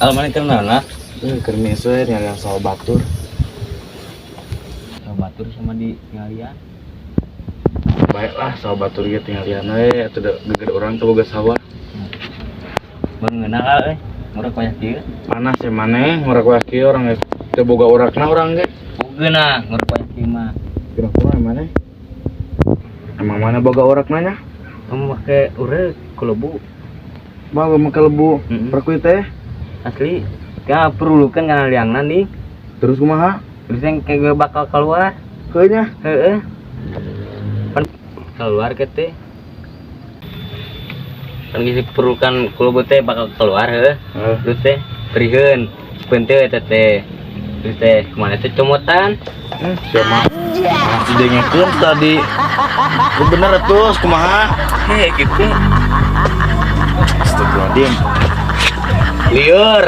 Al, mana keur naon lah? Eh, keur we yang sawah batur. Sawah batur sama di ngalian. Baiklah, sawah batur ge tinggalian we atuh, da geger urang teu boga sawah. Mengenal euy. Ngurek banyak kieu. Panas ya maneh ngurek wae kieu, urang ge teu boga urakna urang ge. Bugeuna ngurek banyak kieu mah. Kira kumaha maneh? Emang mana boga urakna nya? Kamu make urek kulebu. Bawa make lebu. Heeh. Perkuy teh. Asli. Ka perulukan kana liangna nih. Terus kumaha? Terus yang kayak gue bakal keluar. Keunya. Heeh. Pan keluar ke teh. Kan geus diperlukan kulebu teh bakal keluar, heuh. Heeh. Terus teh periheun. Peunteut teh teh. Terus teh kemana teh comotan? Eh, siapa? Malah didengekeun tadi. Lu bener atuh, kumaha? Heh, gitu. Astagfirullahaladzim. Lieur.